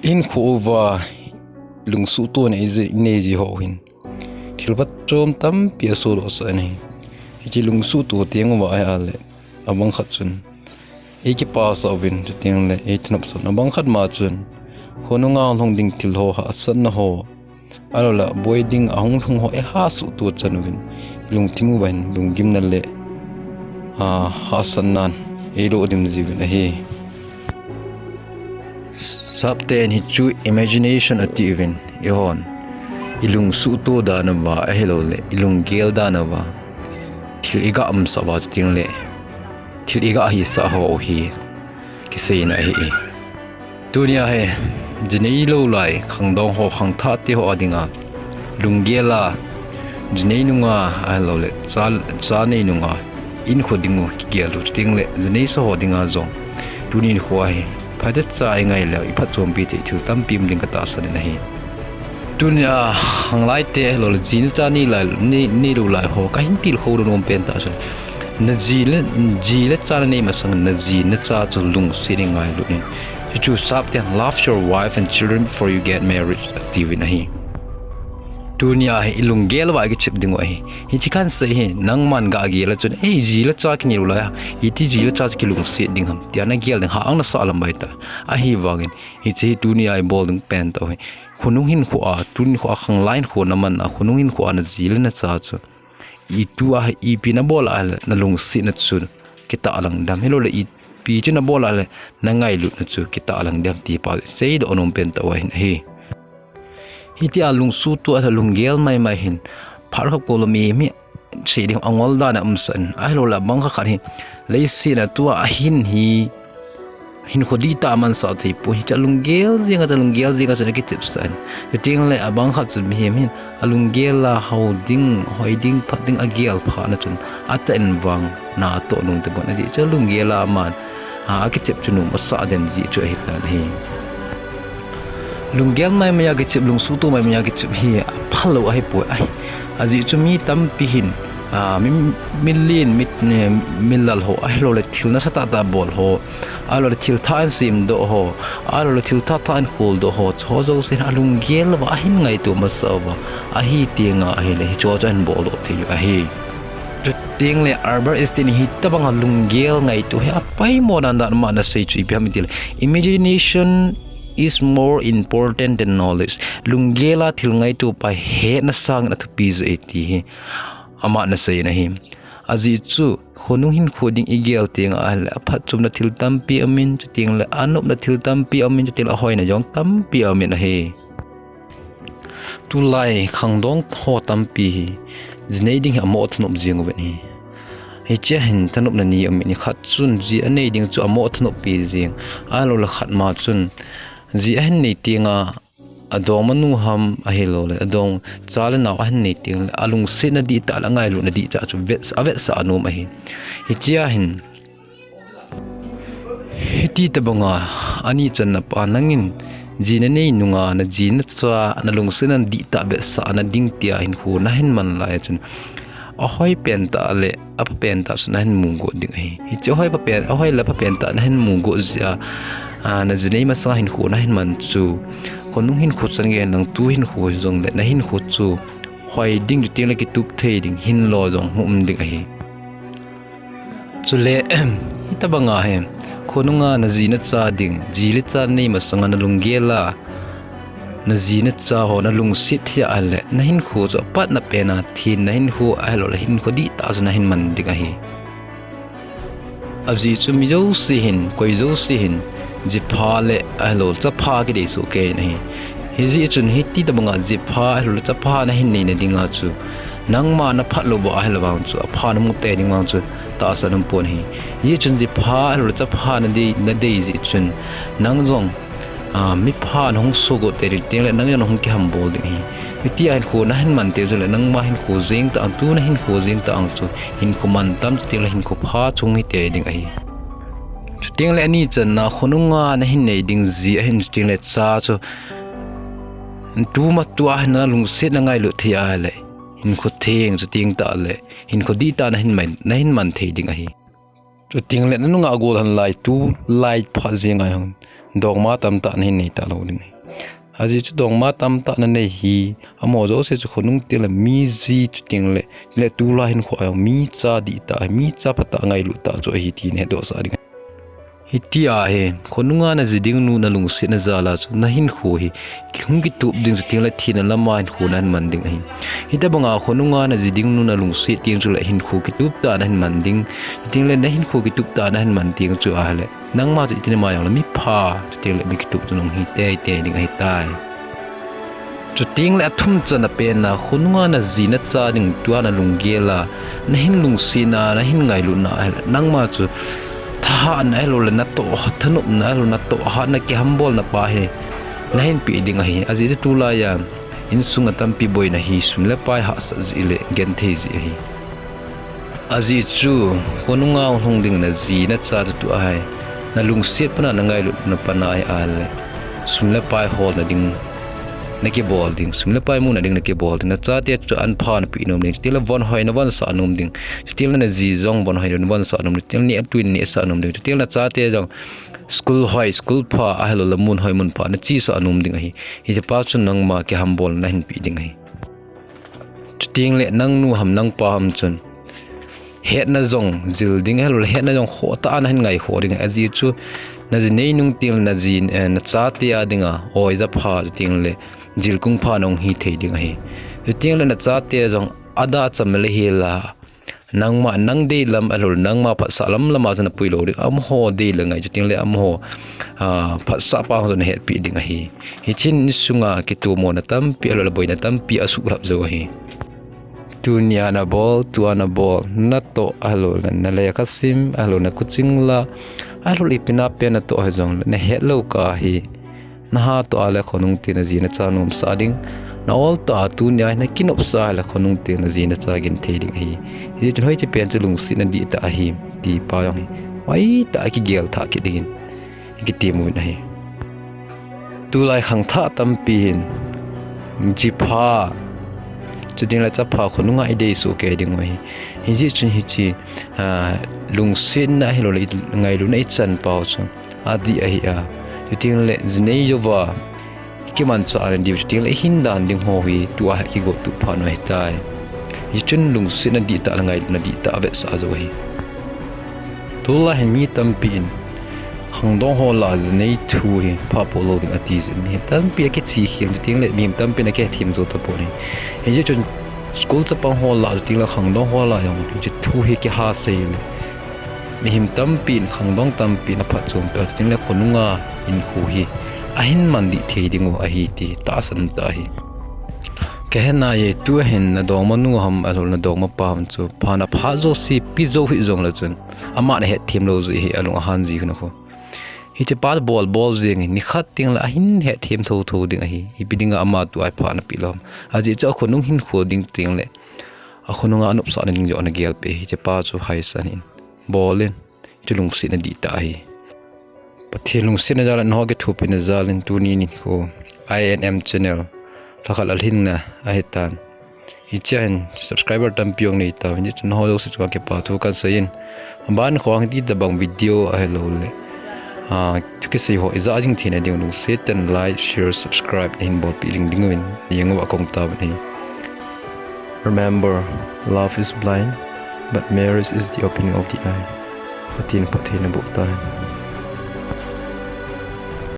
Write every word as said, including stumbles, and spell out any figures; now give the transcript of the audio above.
Hinkho uva lungsuhtoh nei ji, nei ji ho hin thil phatchom tampi asodoh sah in ahi. Hiche lungsuhtoh teng uva ahile, abang khat chun eikipasah uvin, chuteng le eithanopsah uvin. Abang khat ma chun khonunga hung lhung ding thil ho, hahsatna ho, ahilouleh boi ding ahung lhung ho eihasuhtoh chan uvin, ilungthim uva hin lunggimna le, ah, hahsatnan eidoh dim jiuvin ahi. Sapten hichu imagination atiuvin, eihon ilungsuhtoh dan uva ahilouleh ilunggel dan uva thil iga umsah uva, chuteng le thil iga hisah ho hi kiseina ahi. Tunia hi jinei lou lai khangdong ho, khangthah te ho a dinga lunggel a, jinei nunga ahilouleh cha, cha nei nunga hinkho ding u kigel u, chuteng le jinei sa ho dinga jong tuni nikho a hi phatecha ingai leu iphatchompi thei thil tampi um ding katahsan in ahi. Tunia khanglai te ahilouleh ji le cha nei lai, nei, nei lou lai ho kahin tilkhou nom pen tah chu, na ji le, ji le cha nanei masang na ji nacha chu lungset in ngailut in. Hichu Sapten, "Love your wife and children before you get married," atiuvin ahi. Tunia hi ilunggel uva ikichep ding u ahi. Hiche kahin sei hi, nangman gagel a chun, "Ei, ji le cha kinei lou lai a, iti ji le cha chu kilungset ding ham," tia nagel ding, hah ang nasah lam bai ta. Ahivangin hiche hi tunia ibol ding pen tah u hi. Khonung hinkho a, tuni nikho a khanglai hinkho naman a, khonung hinkho a na ji le nacha chu itu a, ipi nabol a ahile nalungsetna chu kitahlang dem, ahilouleh ipi chu nabol a ahile nangailutna chu kitahlang dem ti pa seidoh nom pen tah u ahin ahi. Hitia lungsuhtoh a lunggel maimai hin phat khat kol mi, mi sei ding angol dan a umsah in, ahilouleh abang khat khat hi leiset a tua ahin hi hinkho dihtah amansah thei poi. Hiche alunggel jeng a, alunggel jeng a chun akichepsah in. Chuteng le abang khat chun mihem hin alunggel a hao ding, hoi ding, phat ding agel phat na chun, atah in vang natoh nom te bon ahi. Chu lunggel a aman, a, akichep chu nom asah den jeh chu ahitan ahi. Lunggel maimai a kichep, lungsuhtoh maimai a kichep hi aphalou ahipoi ahi. Ajeh chu mi tampi hin, a, mi, milen, mi, milal ho, ahilouleh thil nasatah tah bol ho, ahilouleh thil thah in semdoh ho, ahilouleh thil thah thah in kholdoh ho, chuho jouse hin alunggel uva ahin ngaito masa uva ahi tenga ahile, hicheho chu ahin boldoh thei u ahi. Chuteng le Albert Einstein hitobang a lunggel ngaito hi apoimo dan dan ama ana sei chu ipi ham itile, "Imagination is more important than knowledge." Lunggel a thil ngaito pa hetna sangin athupi jeh ahi ti hi ama ana sei in ahi. Ajeh chu khonung hinkho ding igel tenga ahile aphatchomna thil tampi aumin, chuteng le anopna thil tampi aumin, chuteng le ahoina jong tampi aumin ahi. Tulai khangdong ho tampi hi jinei ding hi amo thanop jeng uvin ahi. Hichea hin thanopna ni aumin ahi, khat chun ji anei ding chu amo thanoppi jeng, ahilouleh khat ma chun ji ahin nei tenga adongmanu ham ahilouleh adong cha le nao ahin nei tengle alungsetna dihtah le angailutna dihtah chu vet, avetsah anom ahi. Hichea hin Hiti tobanga ani channa pa nangin ji nanei nunga naji nacha nalungsetna dihtah vetsahna ding tia hinkho nahin man lai a chun ahoi pentah le apha pentah chu nahin mugot ding ahi. Hiche ahoi pha pen, ahoi le apha pentah nahin mugot jeh a, a, naji nei masanga hinkho nahin man chu khonung hinkho chan gei henlang tu hinkho hijongle nahinkho chu hoi ding, chuteng le kitup thei ding, hinlo jong hung um ding ahi. Chule, hitobanga hi khonunga naji nacha ding, ji le cha nei masanga nalunggel a naji nacha ho nalungset thei a ahile nahinkho chu apatna pena thenna hinkho ahiloule hinkho dihtah chu nahin man ding ahi. Ajeh chu mi jouse hin, koi jouse hin jipha le ahilou chapha kidei soh kei in ahi. Hijeh chun hiti tobanga jipha ahiloule chapha nahin neina dinga chu nangma naphat lou uva ahile vang chu apha namu tei ding vang chu tahsan umpon ahi. Hijeh chun jipha ahiloule chapha nadei, nadei jeh chun nang jong a, mipha nahung sogot tei ding, chuteng le nang jong nahung kihambol ding ahi. Hitia hinkho nahin man tei jongle nangma hinkho jeng tah ang, tu nahinkho jeng tah ang chu hinkho mantam chuteng le hinkho pha chu hung hi tei ding ahi. Chuteng le ani channa khonunga nahin nei ding ji ahin chuteng le cha chu tuma tua hin nalungset nangailut thei a ahile hinkho theng chuteng tah le hinkho dihtah nahin man, nahin man thei ding ahi. Chuteng le nanunga golhang lai tulai phat jeng a hung dongma tamtah nahin nei talou ding ahi. Ajeh chu dongma tamtah nanei hi, amaho jouse chu khonung tengle mi ji chu tengle, le tulai hinkho a jong mi cha dihtah, mi cha phatah ngailut tah chu ahi ti nahetdohsah ding. Hitia hi, khonunga naji ding nu nalungsetna jal a chu nahinkho hi, kihung kitup ding chu tengle thina lama hinkho nahin man ding ahi. Hitobanga khonunga naji ding nu nalungset teng chule hinkho kitup tah nahin man ding, tengle nahinkho kitup tah nahin man teng chu ahile, nangma chu itile ama jongle mipha, chutengle mi kitup chu nahung hi teitei ding ahitai. Chutengle athumchanna pen a, khonunga naji nacha ding tua nalunggel a, nahin lungsetna, nahin ngailutna ahile, nangma chu thahatna ahiloule natoh, thanopna ahiloule natoh hatna kihambolna pa hi nahin peh ding ahi. Ajeh chu tulai a insunga tampi boina hi sum le pai hahsat jeh le genthei jeh ahi. Ajeh chu, khonunga hung lhung ding naji nacha tutua hi, nalungset pana nangailut na pana hi ahile, sum le pai holna ding nakibol ding, sum le pai muna ding nakibol ding, nachate chu anpha napeh nom ding, chutengle von hoi navonsah nom ding, chutengle naji jong von hoi navonsah nom ding, chutengle neh tui nehsah nom ding, chutengle nachate jong school hoi, school pha, ahiloule mun hoi, mun pha nachesah nom ding ahi. Hichepa chun nangma kihambolna nahin peh ding ahi. Chutengle nangnu ham nangpa ham chun hetna jong jil ding ahiloule hetna jong khohtah a nahin ngaikhoh ding ahi. Ajeh chu naji nei nung tengle naji, eh, nachate a dinga oi japha chutengle jilkung pha nahung hi thei ding ahi. Chutengle nachate jong ada cham le hel a, nangma nang deilam ahiloule nangma phatsah lam lama chu napui lou ding, amaho dei le ngai chutengle amaho, ah, phatsah pa ho chu nahetpeh ding ahi. Hichun insunga kitomona tampi ahiloule boina tampi asuhlhap jou ahi. Tunia nabol, tua nabol, natoh ahiloule nalekha sim, ahiloule nacoaching la, ahiloule ipi na pen natoh hijongle nahetlou kah hi, naha toh ahile khonung tengle naji nacha nomsah ding, na-ol toh a tunia hi nakinopsah ahile khonung tengle naji nacha genthei ding ahi. Hijeh chun hoiche pen chu lungsetna dihtah ahi, ti pa jong hi hoitah a kigel thah kit dingin ikitimun ahi. Tulai khangthah tampi hin, jipha, chutengle chapha khonunga idei sohkei dingu ahi. Hijeh chun hiche, ah, lungsetna ahiloule ngailutna ichan pau chu adih ahi a. Chutengle jinei jouva ikimanchah na diu, chutengle ihin dan ding ho hi tua hi kigotup phat u ahitai. Hichun lungsetna dihtah le ngailutna dihtah avetsah jou ahi. Tulai hin mi tampin khangdong ho lah a jinei thu hi phapoh lou ding ati jin ahi. Tampi akichekhel, chutengle mihem tampin akihethem jou tapon ahi. Hijeh chun school chapang ho lah a chutengle khangdong ho lah a jong hiche thu hi kihasei le, mihem tampin, khangdong tampin aphatchompi a chutengle khonunga hinkho hi ahin man dih thei dingu ahi ti tahsan tah ahi. Kahenai e, tua hin nadongmanu ham ahiloule nadongmapa ham chu phat apha jouse pe jou hih jongle chun, ama nahetthem lou jeh hi alung ahan ji hina khu. Hichepa bol bol jeng hi nikhat tengle ahin hetthem thouthou ding ahi. Ipi dinga ama tua hi phat napeh lou ham. Ajeh chu akhonung hinkho ding tengle akhonunga anopsahna ding joh ana gelpeh ahi. Hichepa chu haisan hih in, bol in, hichu lungsetna dihtah ahi. Pathen lungsetna jal in, nangho kithopina jal in tuni nikho I N M channel lhakhat alhinna ahitan. Hichea hin subscriber tampi jong neitauvin, hichun nangho jouse chunga kipa thu kahin seiyin. Aban khong hitobang video ahiloule, ah, thu kisei ho ijah jing theina dingu lungset tah in like, share, subscribe nahin bolpeh ding dinguvin, nangho a kong tauvin ahi. Remember, love is blind, but marriage is the opening of the eye. Pathen phatthei naboh tahen.